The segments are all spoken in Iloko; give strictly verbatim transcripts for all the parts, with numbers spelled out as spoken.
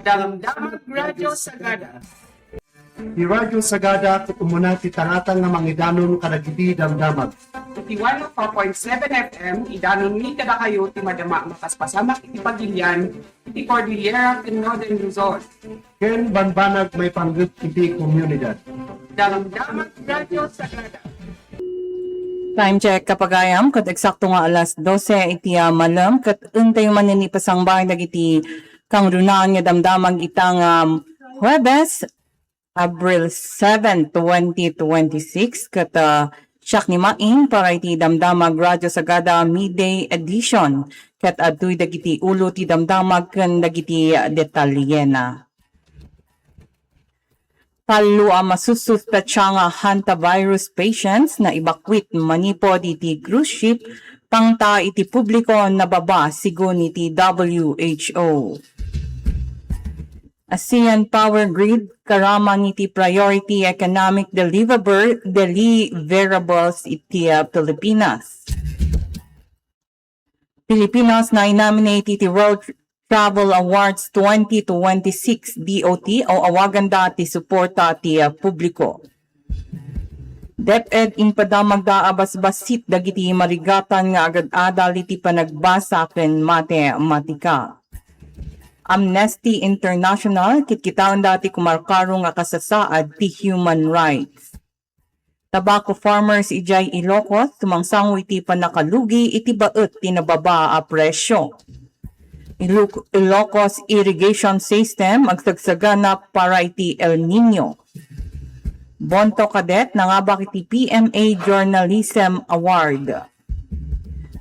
Damdamag Radyo Sagada. Ti Radyo Sagada ket umuna ti tangatang nga mangidanon kadagiti damdamag. Iti one oh four point seven F M, idanonmi kadakayo ti madama a makaspasamak iti pagilian iti Cordillera ken Northern Luzon. Ken bambanag maipanggep iti komunidad. Damdamag Radyo Sagada. Time check, kapagayam, ket eksakto nga alas dose iti, ah, malem, ket intayo manen ipasangbay dagiti kangrunaan nga damdamag ita nga Huwebes, Abril seven, twenty twenty-six, ket, ah, siak ni Maing para iti Damdamag Radyo Sagada Midday Edition. Ket adtoy dagiti ulo ti damdamag ken dagiti detalyena. Tallo a masussuspetsa nga hantavirus patients naibakwit manipud iti cruise ship pangta iti publiko nababa, sigun iti W H O. ASEAN Power Grid, karaman iti priority economic deliver-, deliverables iti, ah, Pilipinas. Pilipinas na-nominate iti World Travel Awards twenty twenty-six, D O T, o awaganda ti suporta ti, ah, publiko. DepEd impadamagda a basbasit dagiti marigatan nga agad-adal iti panagbasa ken matematika. Amnesty International, kitkitaenda ti kumarkaro nga kasasaad ti human rights. Tobacco farmers idiay Ilocos sumangsango iti pannakalugi iti baet ti nababa a presio. Iloc-, Ilocos Irrigation System agsagsaganap para iti El Niño. Bonto Cadet nangabak iti P M A Journalism Award.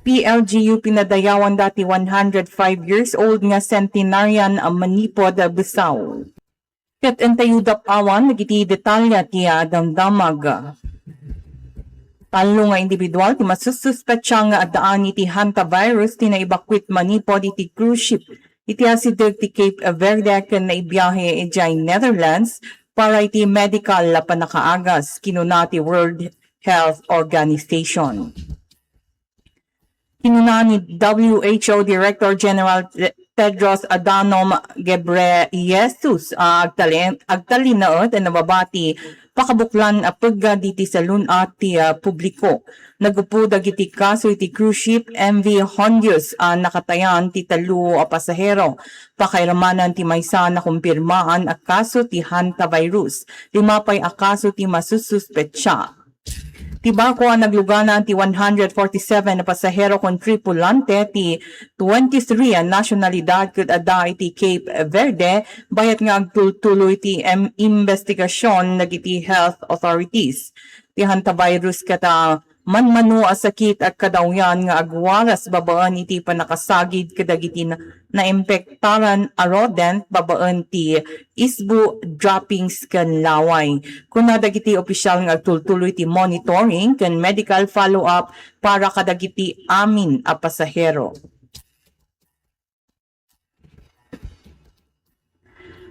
P L G U pinadayawanda ti one hundred five years old nga centenarian a manipud a Besao. Ket intayo dap-awan dagiti detalye ti, ah, damdamag. Tallo nga individual ti masussuspetsa nga addaan iti hantavirus ti naibakwit manipud iti cruise ship iti asideg ti Cape Verde ken naibiahe idiay Netherlands para iti medical a pannakaagas, kinuna ti World Health Organization. Kinuna ni W H O Director General Te-, Tedros Adhanom Ghebreyesus a agtalin-, agtalinaed a nababa ti pakabuklan a pegga diti salun-at ti, ah, publiko. Naggapu dagiti kaso iti cruise ship M V Hondius a nakatayan ti tallo a pasahero. Pakairamanan ti maysa a nakumpirmaan a kaso ti hantavirus. Lima pay a kaso ti masussuspetsa. Ti barko a nagluganan ti one hundred forty-seven a pasahero ken tripulante ti twenty-three a nasyonalidad ket adda iti Cape Verde, bayat nga agtultuloy ti em-, imbestigasion dagiti health authorities. Ti hantavirus ket, ah, manmano a sakit a kadawyan nga agwaras babaen iti pannakasagid kadagiti na-, naimpektaran a rodent babaen ti isbo, droppings ken laway. Kuna dagiti opisyal nga agtultuloy ti monitoring ken medical follow-up para kadagiti amin a pasahero.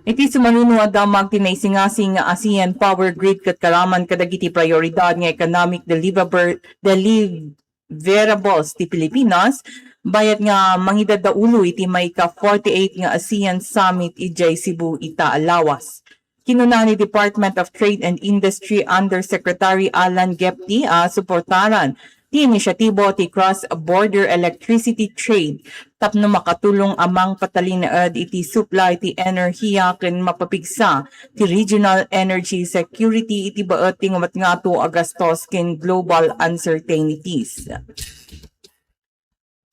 Iti sumaruno a damag ti naisingasing nga ASEAN Power Grid ket karaman kadagiti prioridad nga economic deliverable, deliv-, variables ti Pilipinas, bayat nga mangidaddaulo iti maika forty-eight nga ASEAN Summit idiay Cebu ita a lawas. Kinuna ni Department of Trade and Industry Undersecretary Alan Gepti a suportaran ti inisyatibo ti cross-border electricity trade tapno makatulong a mangpatalinaed iti supply ti enerhiya ken mapapigsa ti regional energy security iti baet ti ngumatngato a gastos ken global uncertainties.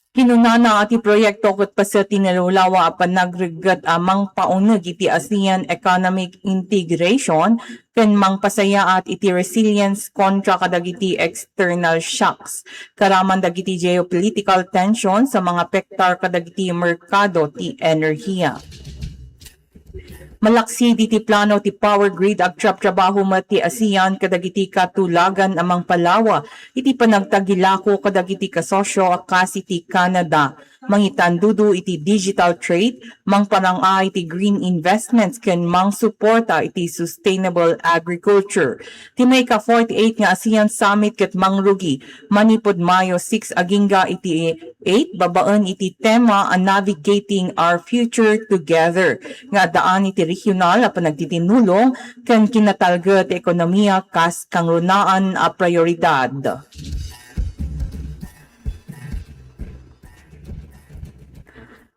Kinunana a ti proyekto ket paset ti nalawlawa a panagregget a mangpauneg iti ASEAN economic integration ken mangpasayaat iti resilience kontra kadagiti external shocks, karaman dagiti geopolitical tensions a mangapektar kadagiti merkado ti enerhiya. Malaksid iti plano ti power grid, agtrabtrabaho met ti ASEAN kadagiti katulagan a mangpalawa iti panagtagilako kadagiti kasosyo a kas iti Canada, mangitandudo iti digital trade, mangparang-a iti green investments ken mangsuporta iti sustainable agriculture. Ti maika forty-eight nga ASEAN Summit ket mangrugi manipud Mayo six agingga iti eight babaen iti tema a Navigating Our Future Together nga addaan iti regional a panagtitinulong ken kinatalget ti ekonomiya kas kangrunaan a prioridad.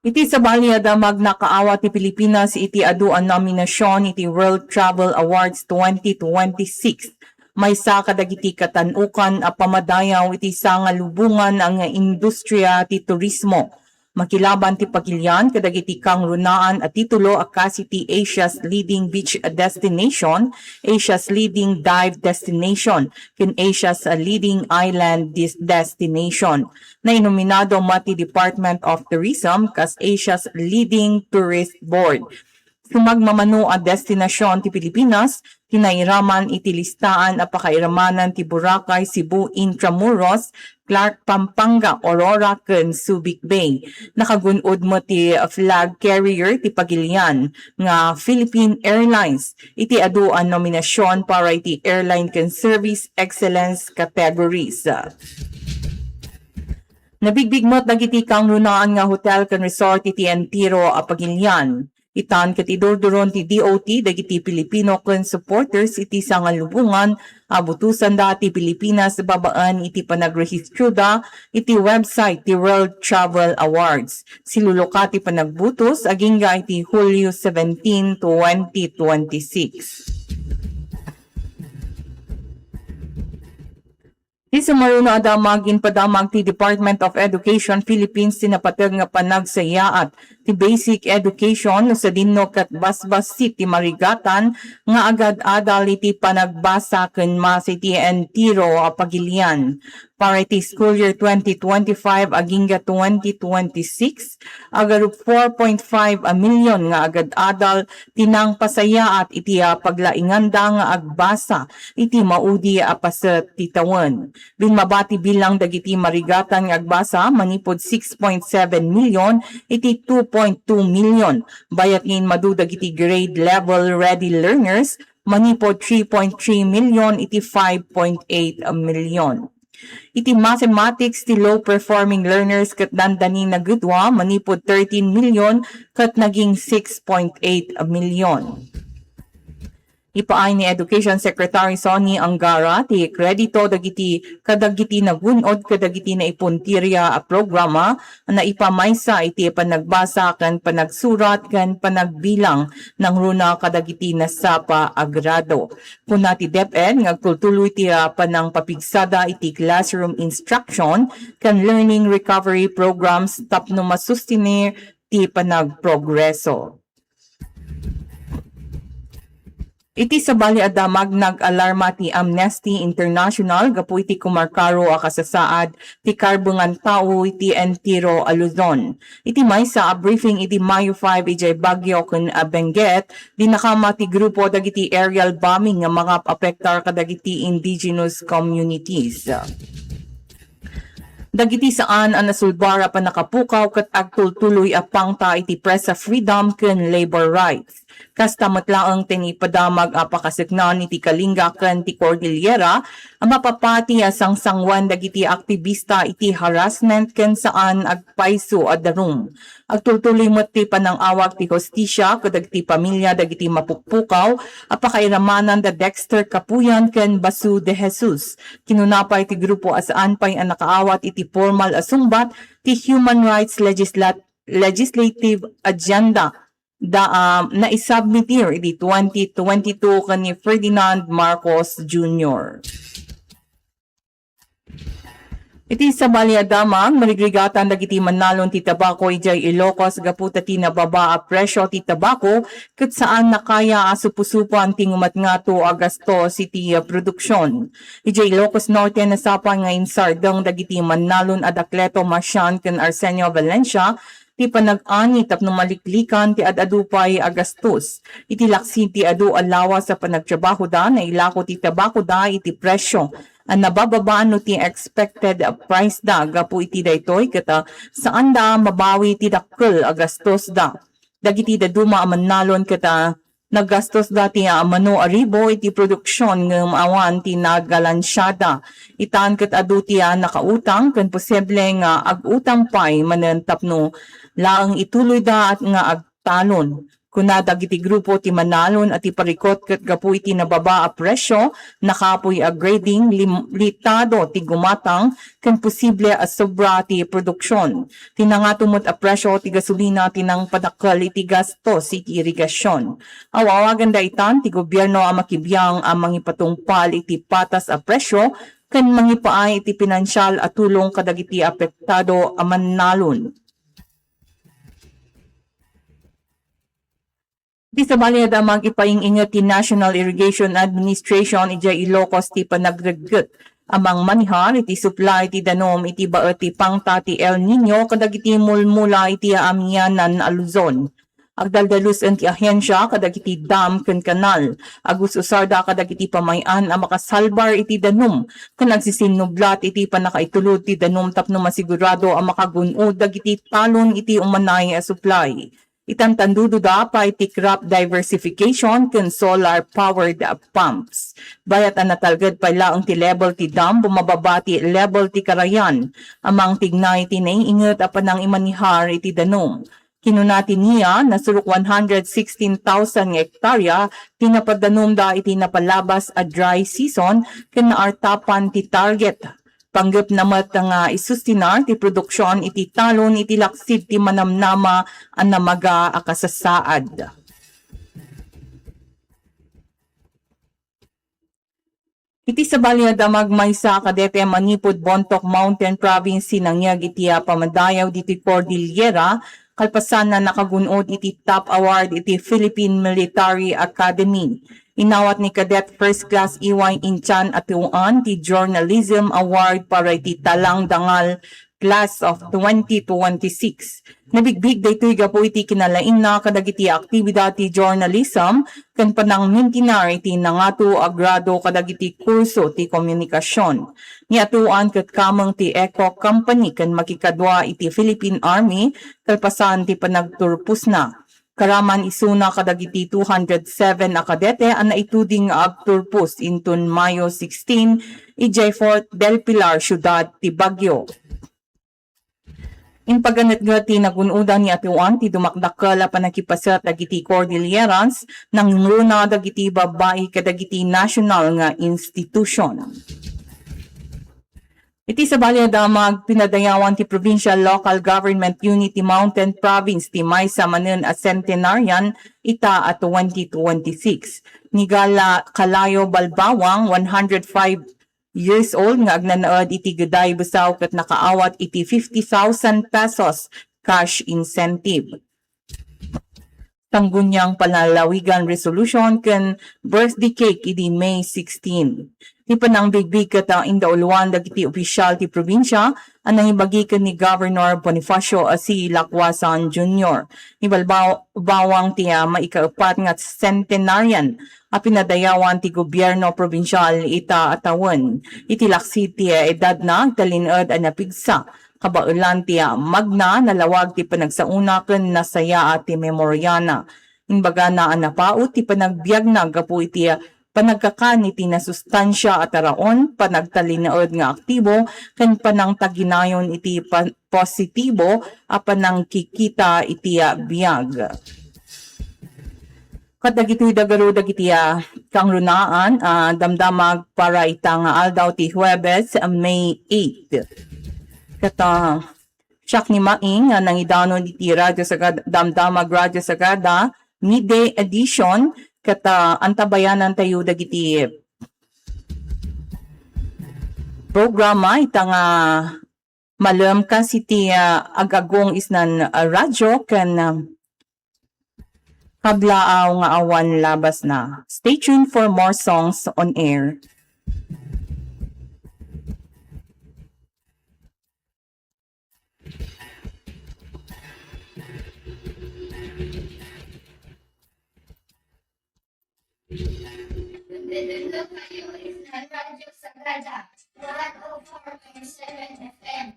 Iti sabali a damag, nakaawat ti Pilipinas iti adu a nominasion iti World Travel Awards twenty twenty-six. Maysa kadagiti katan-okan a pamadayaw iti sangalubongan nga industriya ti turismo. Makilaban ti pagilian kadagiti kangrunaan a titulo a kas iti Asia's Leading Beach Destination, Asia's Leading Dive Destination, ken Asia's Leading Island Dis-, Destination. Nainominado met ti Department of Tourism kas Asia's Leading Tourist Board. Sumagmamano a destinasion ti Pilipinas ti nairaman iti listaan a pakairamanan ti Boracay, Cebu, Intramuros, Clark, Pampanga, Aurora, ken Subic Bay. Nakagun-od met ti flag carrier ti pagilian nga Philippine Airlines iti adu a nominasion para iti airline ken service excellence categories. Nabigbig met dagiti kangrunaan nga hotel ken resort iti entero a pagilian. Itan ket idurduron ti D O T dagiti Pilipino ken supporters iti sangalubongan a butosanda ti Pilipinas babaen iti panagrehistro da iti website ti World Travel Awards. Siluluka ti panagbutos agingga iti Hulio seventeen, twenty twenty-six. Ti sumaruno a damag, impadamag ti Department of Education Philippines ti napateg nga panagsayaat ti basic education no sadino ket basbassit ti marigatan nga agad-adal iti panagbasa ken masa iti entero a pagilian. Para iti school year twenty twenty-five agingga twenty twenty-six, agarup four point five a milyon nga agad-adal ti nangpasayaat iti, ah, paglainganda nga agbasa iti maudi a paset ti tawen. Bimmaba ti bilang dagiti marigatan nga agbasa manipud six point seven million iti two point two million. Bayat nga inmadu dagiti grade level ready learners manipud three point three million iti five point eight million. Iti mathematics, ti low performing learners ket dandani nagedua manipud thirteen million ket naging six point eight million. Ipaay ni Education Secretary Sonny Angara ti kredito dagiti, kadagiti nagun-od kadagiti naipuntirya a programa a naipamaysa iti panagbasa ken panagsurat ken panagbilang nangruna kadagiti nasapa a grado. Kuna ti DepEd nga agtultuloy ti, ah, panangpapigsada iti classroom instruction ken learning recovery programs tapno masustener ti panagprogreso. Iti sabali a damag, nag-alarma ti Amnesty International gapu iti kumarkaro a kasasaad ti karbengan tao iti entero a Luzon. Iti maysa a briefing iti Mayo five idiay Baguio ken, ah, Benguet, dinakama ti grupo dagiti aerial bombing nga mangap-apektar kadagiti indigenous communities. Dagiti saan a nasulbar a pannakapukaw ket agtultuloy a pangta iti press a freedom ken labor rights. Kasta met laeng ti naipadamag a pakaseknan iti Kalinga ken ti Cordillera a mapapati a sangsanguan dagiti aktibista iti harassment ken saan agpayso a darum. Agtultuloy met ti panang-awag ti hustisia kadagiti pamilya dagiti mapukpukaw a pakairamana da Dexter Kapuyan ken Basu de Jesus. Kinuna pay ti grupo a saan pay a nakaawat iti pormal a sungbat ti human rights legislat-, legislative agenda da, ah, naisubmitir iti twenty twenty-two ken ni Ferdinand Marcos Junior. Iti sabali a damag, marigrigatan dagiti mannalon ti tabako idiay Ilocos gapu ta ti nababa a presio ti tabako ket saan a kaya a supusupan ti ngumatngato a gastos iti, ah, produksion. Idiay Ilocos Norte, nasapa nga insardeng dagiti mannalon a Dakleto Marcian ken Arsenio Valencia ti panag-ani tapno maliklikan ti ad-adu pay a gastos. Iti laksid ti adu a lawas a panagtrabahoda, nailako ti tabakoda iti presio a nabababa no ti expected price da. Gapu iti daytoy ket, ah, saanda a mabawi ti dakkel a gastos da. Dagiti dadduma a mannalon ket, ah, naggastos da ti, ah, mano a ribo iti produksion ngem awan ti nagalansiada. Itan ket adu ti, ah, nakautang ken posible nga agutang pay manen tapno laeng ituloyda at nga agtalon. Kuna dagiti grupo ti manalon a ti parikot ket gapu iti nababa a presio, nakapuy a grading, lim-, litado ti gumatang, ken posible a sobra ti produksion. Ti nangato met a presio ti gasolina ti nangpadakkel iti gastos iti irigasion. Aw-awagan daytan ti gobierno a makibiang a mangipatungpal iti patas a presio ken mangipaay iti pinansial a tulong kadagiti apektado a mannalon. Iti sabali a damag, ipaing-inget ti National Irrigation Administration idiay Ilocos ti panagregget a mangmanihar iti supply ti danum iti baet ti pangta ti El Niño kadagiti mulmula iti aamianan a Luzon. Agdaldalusen ti ahensia kadagiti dam ken kanal. Agus-usarda kadagiti pamay-an a makasalbar iti danum ken agsisinnublat iti pannakaitulod ti danum tapno masigurado a makagun-od dagiti talon iti umanay a supply. Itan tandududa pay ti crop diversification ken solar-powered pumps. Bayat a natalged pay laeng ti level ti dam, bumababa ti level ti karayan a mangtignay iti naiinget a panangimanihar iti danum. Kinuna ti NIA, nasurok one hundred sixteen thousand nga ektarya ti napadanumda iti napalabas a dry season ken naartapan ti target. Panggepna met nga isustinar ti produksion iti talon iti laksid ti manamnama a namaga a kasasaad. Iti sabali a damag, maysa a kadete a manipud Bontoc Mountain Province ti nangngeg iti, ah, pamadayaw ditoy Cordillera, kalpasan a nakagun-od iti top award iti Philippine Military Academy. Inawat ni Cadet First Class E Y Inchan Atuan ti Journalism Award para iti Talang Dangal Class of twenty twenty-six. Nabigbig daytoy gapu iti kinalaingna kadagiti aktibidad ti journalism ken panangmintinar iti nangato a grado kadagiti kurso ti komunikasion. Ni Atuan ket kameng ti Echo Company ken makikadua iti Philippine Army kalpasan ti panagturposna. Karaman isuna kadagiti two hundred seven a kadete a naituding nga agturpos inton Mayo sixteen idiay Fort del Pilar, Siudad ti Baguio. Impaganetget ti nagun-odan ni Atuan ti dumakdakkel a pannakipaset dagiti Cordillerans, nangruna dagiti babbai kadagiti nasional nga institusion. Iti sabali a damag, pinadayawan ti Provincial Local Government Unit ti Mountain Province ti maysa manen a centenarian ita a twenty twenty-six. Ni Gala Kalayo Balbawang, one hundred five years old, nga agnanaed iti Gday, Busaw, ket nakaawat iti fifty thousand pesos cash incentive. Sangguniang Panlalawigan Resolution ken birthday cake idi May sixteen. Ti panangbigbig ket, ah, indauluan dagiti opisyal ti probinsia a nangibagi ken ni Governor Bonifacio C. Lacuasan Junior. Ni Balbao-, Bawang ti, ah, maikaepat nga centenarian a pinadayawan ti gobierno probinsial ita a tawen. Iti laksid ti, ah, edadna, agtalinaed a napigsa. Kabaelan ti, ah, magna, nalawag ti panagsaona ken nasayaat ti memoriana. Imbagana a napaut ti panagbiagna gapu iti, ah, panagkakan iti nasustansia a taraon, panagtalinaed nga aktibo, ken panangtaginayon iti pa-, positibo a panangkikita iti, ah, biag. Ket dagitoy dagaro dagiti, ah, kangrunaan, ah, damdamag para ita nga aldaw ti Huwebes, ah, May eight. Ket, ah, siak ni Maing nga nangidanon iti Radyo Sagada, Damdamag Radyo Sagada, Midday Edition, ket, ah, antabayanantayo dagiti programa ita nga malem kas iti, ah, ag-agong isnan, ah, radyo ken, ah, kablaaw nga awan labasna. Stay tuned for more songs on air. Raja, one oh four point seven F M.